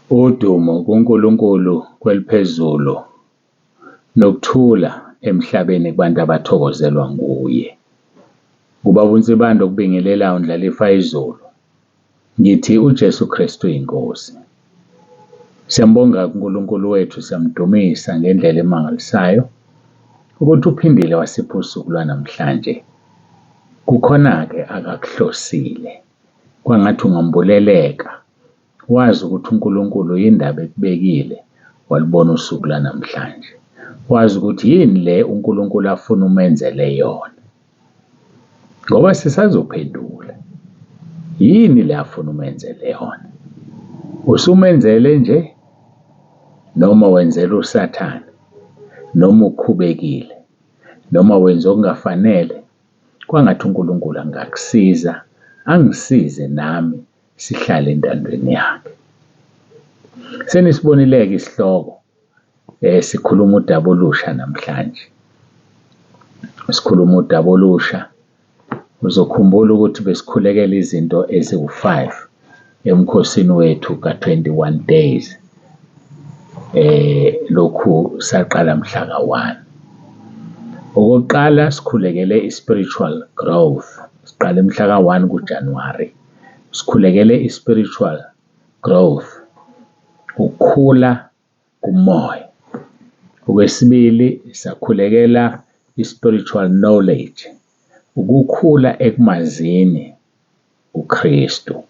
Udumo kuNkulunkulu kweliphezulu nokuthula emhlabeni kubantu abathokozelwa nguye. Ubaba uNsibande okubingelelayo ndlalifa izulu. Ngithi uJesu Kristu uyinkosi. Siyambonga uNkulunkulu wethu, siyamdumisa ngendlela emangalisayo ukuthi uphindile wasipha usuku lwanamhlanje. Kukhona-ke akakuhlosile, kwangathi ungambuleleka wazi ukuthi uNkulunkulu yindaba ekubekile walubona usuku lwanamhlanje. Wazi ukuthi yini le uNkulunkulu afuna umenzele yona, ngoba sisazophendula. Yini le afuna umenzele yona? Usumenzele nje noma wenzela uSathane noma ukhubekile noma wenza okungafanele? Kwangathi uNkulunkulu angakusiza, angisize nami sihlale entandweni yakhe. Senisibonile-ke isihloko, sikhuluma udaba olusha namhlanje. Sikhuluma udaba olusha. Uzokhumbula ukuthi besikhulekela izinto eziwu-5 emkhosini wethu ka-21 days. Lokhu saqala mhla ka-1. Okokuqala sikhulekele i-spiritual growth. Siqale mhla ka-1 kuJanuwari. Sikhulekele i-spiritual growth, ukukhula kumoya. Okwesibili sakhulekela i-spiritual knowledge, ukukhula ekumazini uKristu.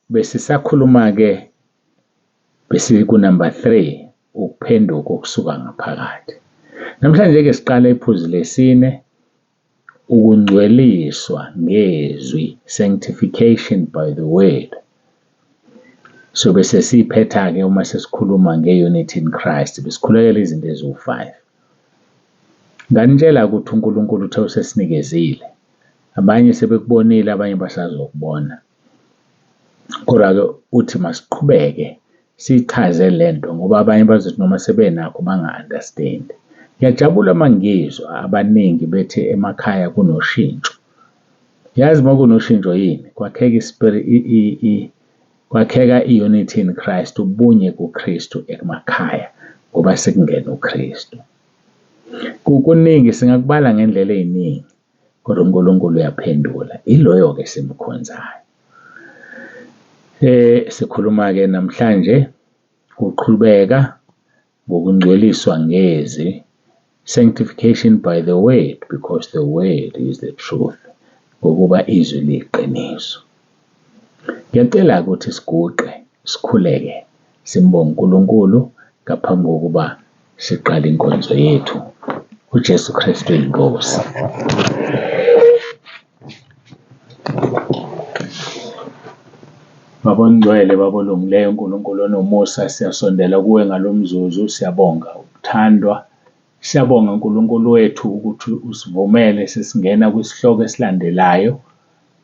Besisakhuluma ke besiku number 3, ukuphenduka okusuka ngaphakathi. Namhlanje ke siqala iphuzu lesine, ukungcweliswa ngezwi, sanctification by the word. So bese siphetha ke uma sesikhuluma nge-unity in Christ, besikhulekela izinto eziwu-5. Nganitshela ukuthi uNkulunkulu uthe usesinikezile, abanye sebekubonile, abanye basazokubona. Kodwa-ke uthi masiqhubeke siyichaze lento ngoba abanye bazothi noma sebenakho banga-understand. Ngiyajabula uma ngizwa abaningi bethi emakhaya kunoshintsho. Yazi uma kunoshintsho yini? Kwakheka kwakheka i-unity in Christ, ubunye kuKristu emakhaya ngoba sekungena uKristu. Kukuningi singakubala ngendlela ey'ningi, kodwa uNkulunkulu uyaphendula. Iloyo-ke esimkhonzayo. Sikhuluma-ke namhlanje kuqhubeka ngokungcweliswa ngezwi, sanctification by the word, because the word is the truth, ngokuba izwi liyiqiniso. Ngiyacela ukuthi siguqe, sikhuleke, simbonge uNkulunkulu ngaphambi kokuba siqale inkonzo yethu. uJesu Kristu uyinkosi. Baba ongcwele, Baba olungileyo, uNkulunkulu onomusa, siyasondela kuwe ngalo mzuzu, siyabonga ukuthandwa. Siyabonga uNkulunkulu wethu ukuthi usivumele sesingena kwisihloko esilandelayo.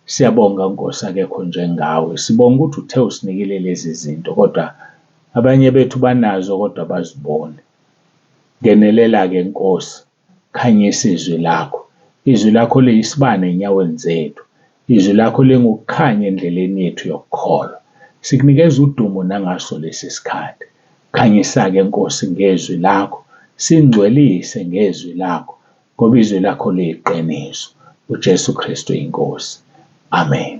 Siyabonga Nkosi, akekho njengawe. Sibonga ukuthi uthe usinikile lezi zinto, kodwa abanye bethu banazo kodwa baziboni. Ngenelela-ke Nkosi, khanyisa izwi lakho. Izwi lakho liyisibane ey'nyaweni zethu. Izwi lakho lingukukhanya endleleni yethu yokukholwa. Sikunikeza udumo nangaso lesi sikhathi. Khanyisa-ke Nkosi ngezwi lakho, singcwelise ngezwi lakho, ngoba izwi lakho liyiqiniso. uJesu Kristu iNkosi. Amen.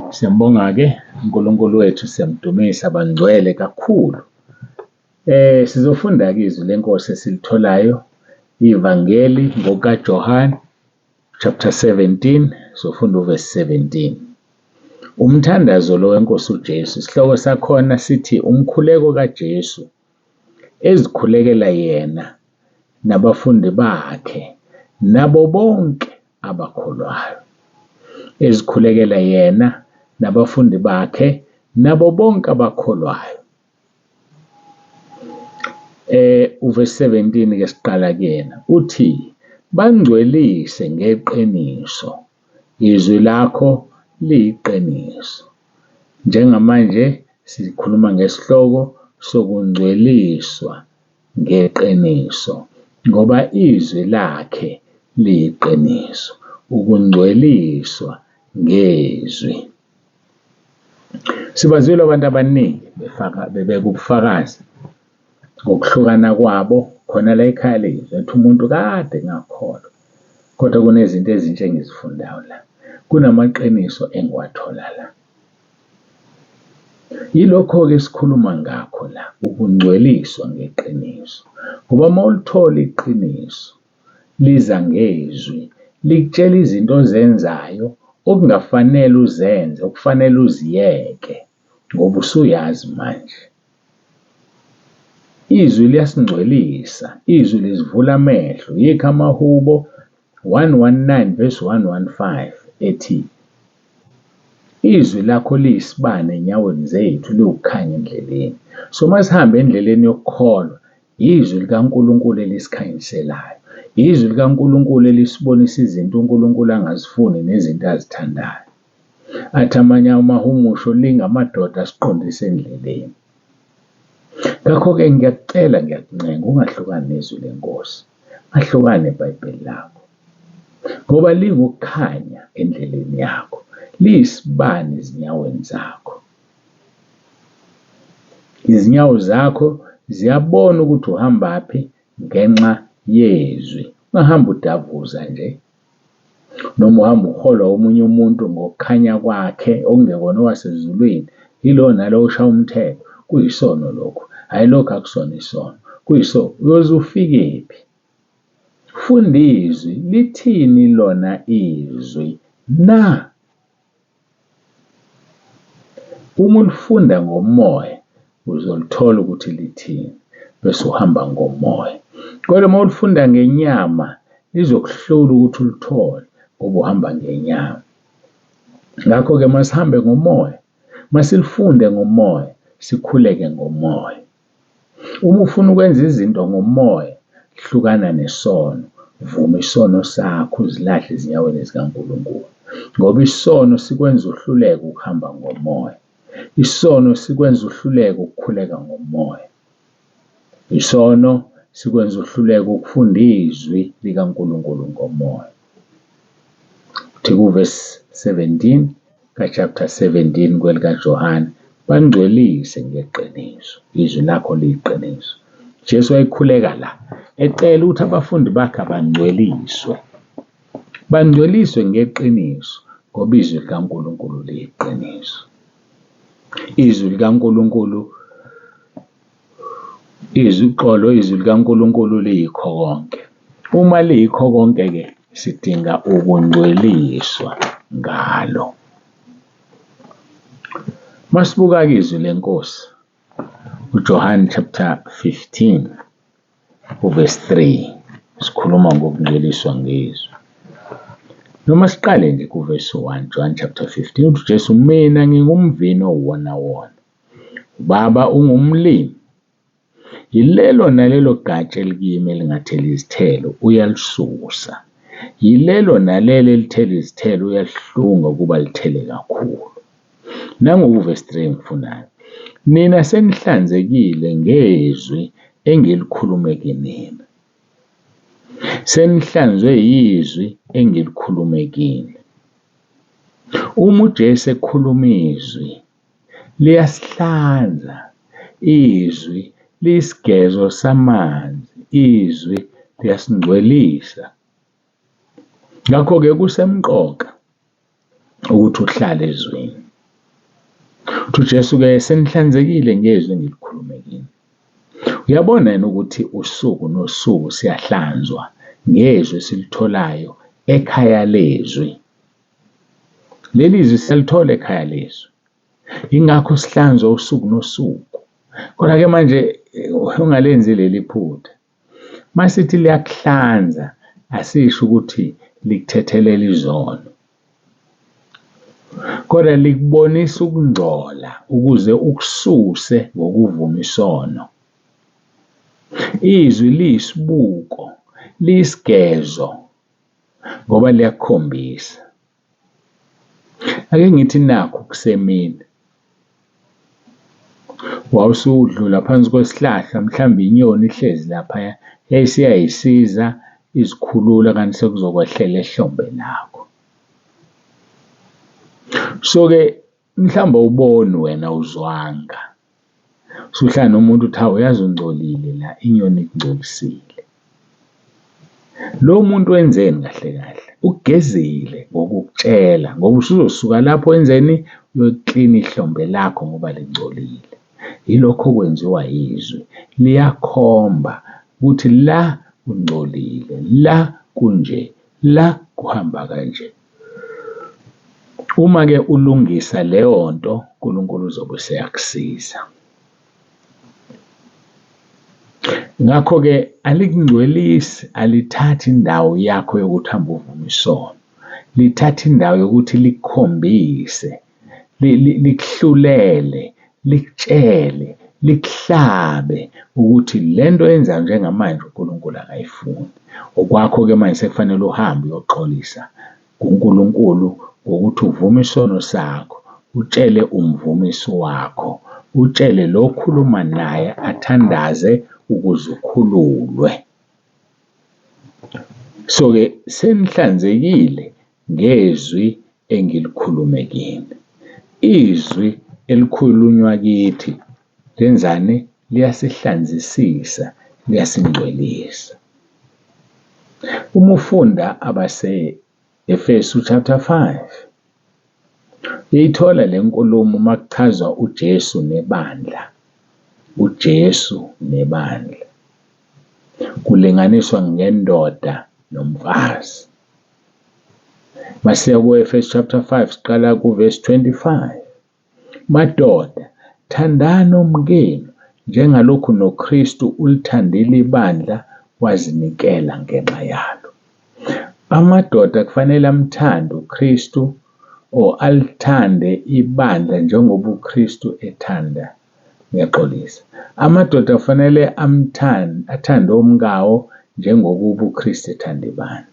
Siyambonga-ke uNkulunkulu wethu, siyamdumisa bangcwele kakhulu. Sizofunda-ke izwi lenkosi esilitholayo, iVangeli ngokukaJohane chapter 17, sofunda uverse 17. Umthandazo lo wenkosi uJesu, isihloko sakhona sithi umkhuleko kaJesu ezikhulekela yena nabafundi bakhe nabo bonke abakholwayo. Ezikhulekela yena nabafundi bakhe nabo bonke abakholwayo. Uverse 17 ke siqala kuyena uthi bangcwelise ngeqiniso, izwi lakho liyiqiniso. Njengamanje sikhuluma ngesihloko sokungcweliswa ngeqiniso ngoba izwi lakhe liyiqiniso. Ukungcweliswa ngezwi. Sibazwile abantu abaningi befaka bebeka ubufakazi ngokuhlukana kwabo khona la ekhaya lethu, ethi umuntu kade ngingakholwa kodwa kunezinto ezintsha engizifundayo la, kunamaqiniso engiwathola la. Yilokho-ke esikhuluma ngakho la, ukungcweliswa ngeqiniso. Ngoba uma ulithola iqiniso liza ngezwi, likutshela izinto ozenzayo okungafanele uzenze, okufanele uziyeke ngoba usuyazi manje. Izwi liyasingcwelisa, izwi lisivula amehlo. Yikho amaHubo 119 verse 115 ethi, izwi lakho liyisibane enyaweni zethu, liwukukhanya endleleni. So uma sihamba endleleni yokukholwa, izwi likaNkulunkulu elisikhanyiselayo. Izwi likaNkulunkulu elisibonisa izinto uNkulunkulu angazifuni nezinto azithandayo. Athi amanye amahumusho lingamadoda asiqondise endleleni. Ngakho-ke ngiyakucela ngiyakuncenga ungahlukani nezwi lenkosi. Ungahlukani neBhayibheli lakho. Ngoba lingukukhanya endleleni yakho. Liyisibani ezinyaweni zakho. Izinyawo zakho ziyabona ukuthi uhambaphi ngenxa yezwi. Ungahamba udavuza nje noma uhamba uholwa omunye umuntu ngokukhanya kwakhe okungekona okwasezulwini, yilowo nalowo ushaya umthetho. Kuyisono lokhu, hhayi lokhu akusona isono, kuyisono. Uyoze ufikephi? Funda izwi, lithini lona izwi na? Uma ulifunda ngomoya uzolithola ukuthi lithini bese uhamba ngomoya. Kodwa uma ulifunda ngenyama lizokuhlula ukuthi ulithole ngoba uhamba ngenyama. Ngakho-ke masihambe ngomoya, masilifunde ngomoya, sikhuleke ngomoya. Uma ufuna ukwenza izinto ngomoya, hlukana nesono, vuma isono sakho, uzilahle ezinyaweni zikaNkulunkulu. Ngoba isono sikwenza uhluleke ukuhamba ngomoya. Isono sikwenza uhluleke ukukhuleka ngomoya. Isono sikwenza uhluleke ukufunda izwi likaNkulunkulu ngomoya. Uthi kuvesi 17 ka-chapter 17 kwelikaJohane, bangcwelise ngeqiniso, izwi lakho liyiqiniso. Jesu wayekhuleka la, ecela ukuthi abafundi bakhe abangcweliswe. Bangcweliswe ngeqiniso ngoba izwi likaNkulunkulu liyiqiniso. Izwi likaNkulunkulu izwi uxolo izwi likaNkulunkulu liyikho konke. Uma liyikho konke-ke sidinga ukungcweliswa ngalo. Masibuka-ke izwi lenkosi uJohane chapter 15 uverse 3 sikhuluma ngokungcweliswa ngezwi. Noma siqale nje kuvesi 1 John chapter 15 uthi uJesu mina ngingumvini owuwona wona ubaba ungumlimi yilelo nalelo gatsha elikimi elingatheli izithelo uyalisusa yilelo nalelo elithela izithelo uyalihlunga ukuba lithele kakhulu. Nangu uvesi 3 engifunayo. Nina senihlanzekile ngezwi engilikhulume kinina. Senihlanzwe yizwi engilikhulume kini. Uma uJesu ekhuluma izwi liyasihlanza, izwi liyisigezo samanzi, izwi liyasingcwelisa. Ngakho-ke kusemqoka ukuthi uhlale ezwini. Uthi uJesu-ke senihlanzekile ngezwi engilikhulume kini. Uyabona yini ukuthi usuku nosuku siyahlanzwa ngezwi esilitholayo ekhaya lezwi. Leli zwi siyalithola ekhaya lezwi. Yingakho sihlanzwa usuku nosuku. Kodwa-ke manje ungalenzi leli phutha. Masithi liyakuhlanza asisho ukuthi likuthethelela izono. Kodwa likubonisa ukungcola ukuze ukususe ngokuvuma isono. Izwi liyisibuko, liyisigezo ngoba liyakukhombisa. Ake ngithi nakhu kusemini, wawusudlula phansi kwesihlahla mhlawumbe inyoni ihlezi laphaya yayisiyayisiza izikhulula kanti sekuzokwehlela ehlombe lakho. So-ke mhlawumbe awuboni wena awuzwanga. Usuhlala nomuntu uthi hawu yazi ungcolile la, inyoni ikungcolisile. Lo muntu wenzeni kahle kahle? Ukugezile ngokukutshela ngoba usuzosuka lapho wenzeni? Uyoklina ihlombe lakho ngoba lingcolile. Yilokho okwenziwa yizwi, liyakhomba ukuthi la kungcolile, la kunje, la kuhamba kanje. Uma-ke ulungisa leyo nto, uNkulunkulu uzobe useyakusiza. Ngakho-ke alikungcwelisi, alithathi indawo yakho yokuthi uhambe uvume isono. Lithatha indawo yokuthi likukhombise, likuhlulele, likutshele, likuhlabe ukuthi le nto oyenzayo njengamanje uNkulunkulu akayifuni. Okwakho-ke manje sekufanele uhambe uyoxolisa kuNkulunkulu ngokuthi uvume isono sakho, utshele umvumisi wakho, utshele lo okhuluma naye athandaze ukuze ukhululwe. So-ke senihlanzekile ngezwi engilikhulume kini. Izwi elikhulunywa kithi lenzani? Liyasihlanzisisa, liyasingcwelisa. Uma ufunda abase-Efesu chapter 5, uyayithola le nkulumo uma kuchazwa uJesu nebandla, uJesu nebandla kulinganiswa ngendoda nomfazi. Masiya ku-Efesu chapter 5 siqala ku-verse 25. Madoda, thandani omkenu njengalokhu noKristu ulithandile ibandla wazinikela ngenxa yalo. Amadoda kufanele amthande uKristu or alithande ibandla njengoba uKristu ethanda. Ngiyaxolisa. Amadoda kufanele amthande, athande omkawo njengokuba uKristu ethanda ibandla.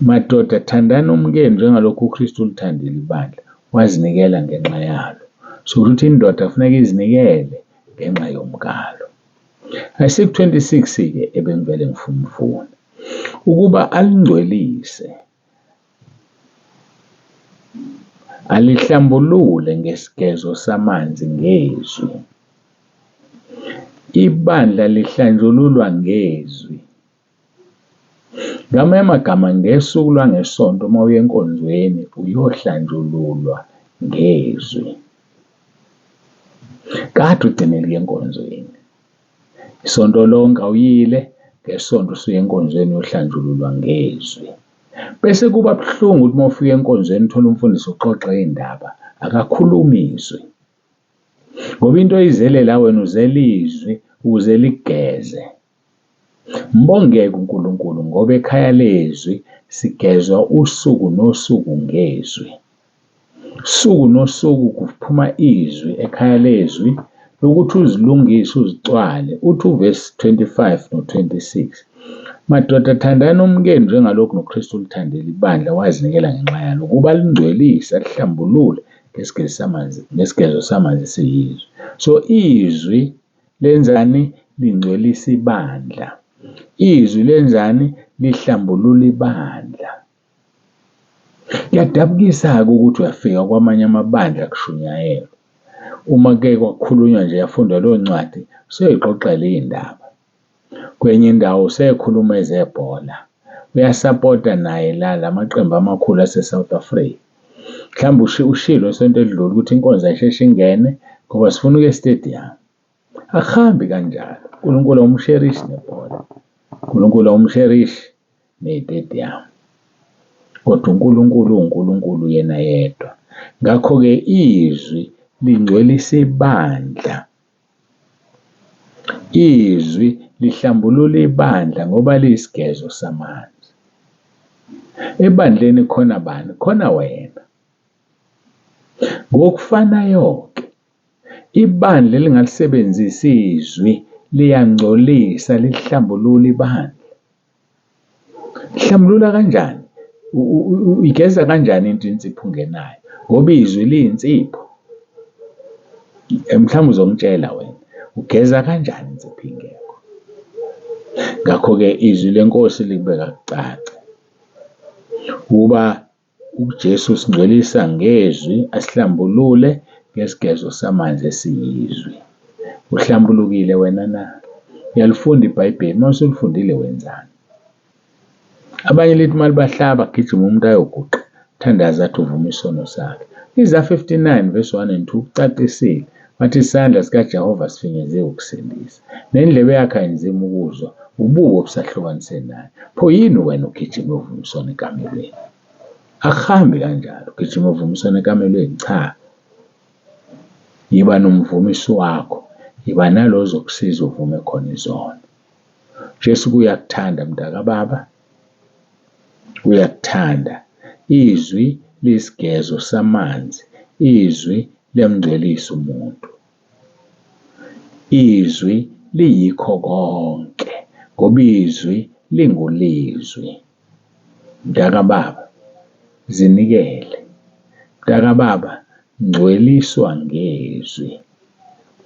Madoda, thandani omkenu njengalokhu uKristu ulithandile ibandla, wazinikela ngenxa yalo. So ukuthi indoda kufuneka izinikele ngenxa yomkalo. Ayisiku-26-ke ebengivele ngifuna ufuna ukuba alingcwelise, alihlambulule ngesigezo samanzi ngezwi. Ibandla lihlanjululwa ngezwi. Ngamanye amagama ngesuku lwangeSonto uma uya enkonzweni uyohlanjululwa ngezwi. Kade ugcinile ukuya enkonzweni. Isonto lonke awuyile, ngeSonto usuya enkonzweni uyohlanjululwa ngezwi. Bese kuba buhlungu ukuthi uma ufika enkonzweni uthole umfundisi uxoxa iy'ndaba, akakhulumi izwi. Ngoba into oyizele la wena uzele izwi ukuze likugeze. Mbongeke uNkulunkulu ngoba ekhaya lezwi sigezwa usuku nosuku ngezwi. Suku nosuku kuphuma izwi ekhaya lezwi lokuthi uzilungise uzicwale. Uthi uvesi 25 no-26, madoda thandani umkenu njengalokhu noKristu ulithandile ibandla wazinikela ngenxa yalo ukuba alingcwelise alihlambulule ngesigezo samanzi, ngesigezo samanzi esiyizwi. So izwi lenzani? Lingcwelisa ibandla. Izwi lenzani? Lihlambulula ibandla. Kuyadabukisa-ke ukuthi uyafika kwamanye amabandla kushunyayelwa. Uma kuke kwakhulunywa nje yafundwa leyo ncwadi, useyixoxela iy'ndaba. Kwenye indawo usekhuluma ezebhola. Uyasapota naye la la maqembu amakhulu ase-South Africa. Mhlawumbe ushilo isonto elidlule ukuthi inkonzo ayisheshe ingene ngoba sifuna ukuya e-stadium. Akuhambi kanjalo. uNkulunkulu awumsherishi nebhola. uNkulunkulu awumsherishi ney'tediyamu. Kodwa uNkulunkulu uwuNkulunkulu yena yedwa. Ngakho-ke izwi lingcwelisa ibandla. Izwi lihlambulula ibandla ngoba liyisigezo samanzi. Ebandleni khona bani? Khona wena. Ngokufanayo-ke, ibandla elingalisebenzisi izwi liyangcolisa, lihlambulula ibandla. Hlambulula kanjani? Uyigeza kanjani into insipho ungenayo? Ngoba izwi liyinsipho. Mhlawumbe uzongitshela wena, ugeza kanjani insipho ingekho? Ngakho-ke izwi leNkosi likubeka kucace ukuba. uJesu usingcwelisa ngezwi, asihlambulule ngesigezo samanzi esiyizwi. Uhlambulukile wena na? Uyalifunda iBhayibheli, uma usulifundile wenzani? Abanye lithi uma libahlaba gijima umuntu ayoguqa, thandaza athi uvuma isono sakhe. Iza 59 verse 1 and 2 kucacisile wathi isandla sikaJehova sifinyeziwe ukusindisa, nendlebe yakhe ayinzima ukuzwa, ububi obusahlukanise naye. Pho yini wena ugijima uyovuma isono ekamelweni? Akuhambi kanjalo, ugijima uyovuma isono ekamelweni, cha. Yiba nomvumisi wakho, yiba nalo ozokusiza uvume khona izono. Jesu uyakuthanda mntakababa, uyakuthanda. Izwi liyisigezo samanzi, izwi liyamngcwelisa umuntu. Izwi liyikho konke ngoba izwi lingulizwi. Mntakababa, zinikele. Mntakababa, ngcweliswa ngezwi.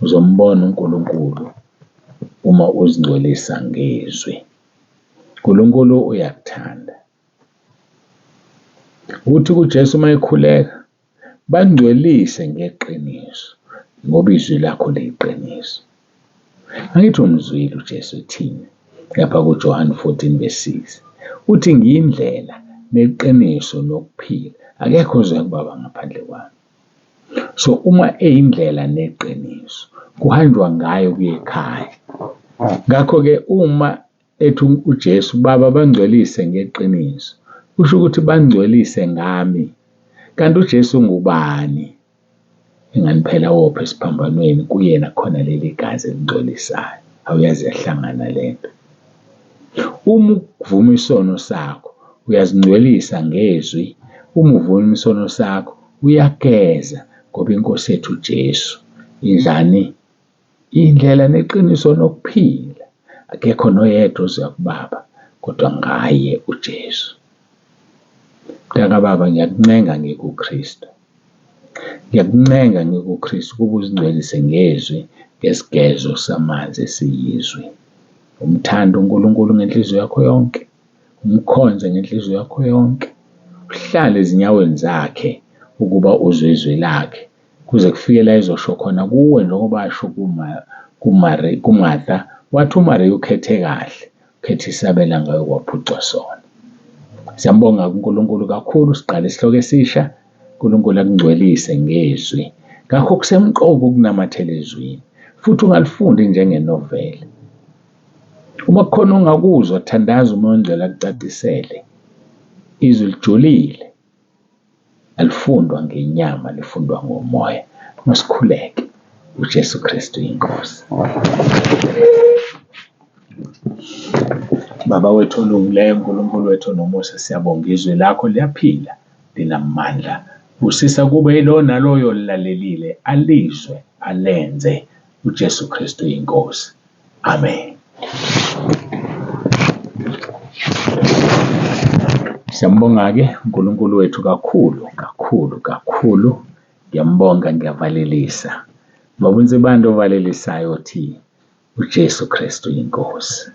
Uzombona uNkulunkulu uma uzingcwelisa ngezwi. uNkulunkulu uyakuthanda. Uthi kuJesu uma ekhuleka, bangcwelise ngeqiniso ngoba izwi lakho liyiqiniso. Angithi umzwile uJesu ethini lapha kuJohane 14 verse 6. Uthi ngiyindlela neqiniso nokuphila. Akekho ozoya kuBaba ngaphandle kwami. So uma eyindlela neqiniso kuhanjwa ngayo kuye ekhaya. Ngakho-ke uma ethi uJesu Baba bangcwelise ngeqiniso kusho ukuthi bangcwelise ngami. Kanti uJesu ngubani? Ingani phela wopha esiphambanweni kuyena khona leli gazi elingcwelisayo. Awuyazi yahlangana le nto. Uma uvuma isono sakho uyazingcwelisa ngezwi, uma uvuma isono sakho uyageza ngoba inkosi yethu uJesu injani? Indlela neqiniso nokuphila. Akekho noyedwa ozoya kuBaba kodwa ngaye uJesu. Mntakababa ngiyakuncenga ngikuKristu. Ngiyakuncenga ngikuKristu ukuba uzingcwelise ngezwi, ngesigezo samanzi esiyizwi. Umthande uNkulunkulu ngenhliziyo yakho yonke, umkhonze ngenhliziyo yakho yonke, uhlale ezinyaweni zakhe ukuba uzwe izwi lakhe kuze kufike la ezosho khona kuwe njengoba asho kuMartha, wathi uMariya ukhethe kahle, ukhethe isabelo angayokwaphutshwa sona. Siyambonga uNkulunkulu kakhulu, siqala isihloko esisha, uNkulunkulu akungcwelise ngezwi. Ngakho kusemqoka ukunamathela ezwini futhi ungalifundi njengenoveli. Uma kukhona ongakuzwa, thandaza uMoya oNgcwele akucacisele. Izwi lijulile. Alifundwa ngenyama, lifundwa ngomoya. Masikhuleke. UJesu Kristu iNkosi. Baba wethu olungileyo, uNkulunkulu wethu onomusa, siyabonga izwi lakho liyaphila, linamandla. Busisa kube yilo naloyo olilalelile, alizwe, alenze. UJesu Kristu iNkosi. Amen. Siyambonga-ke uNkulunkulu wethu kakhulu kakhulu kakhulu. Ngiyambonga, ngiyavalelisa. Baba uNsibande ovalelisayo othi uJesu Kristu iNkosi.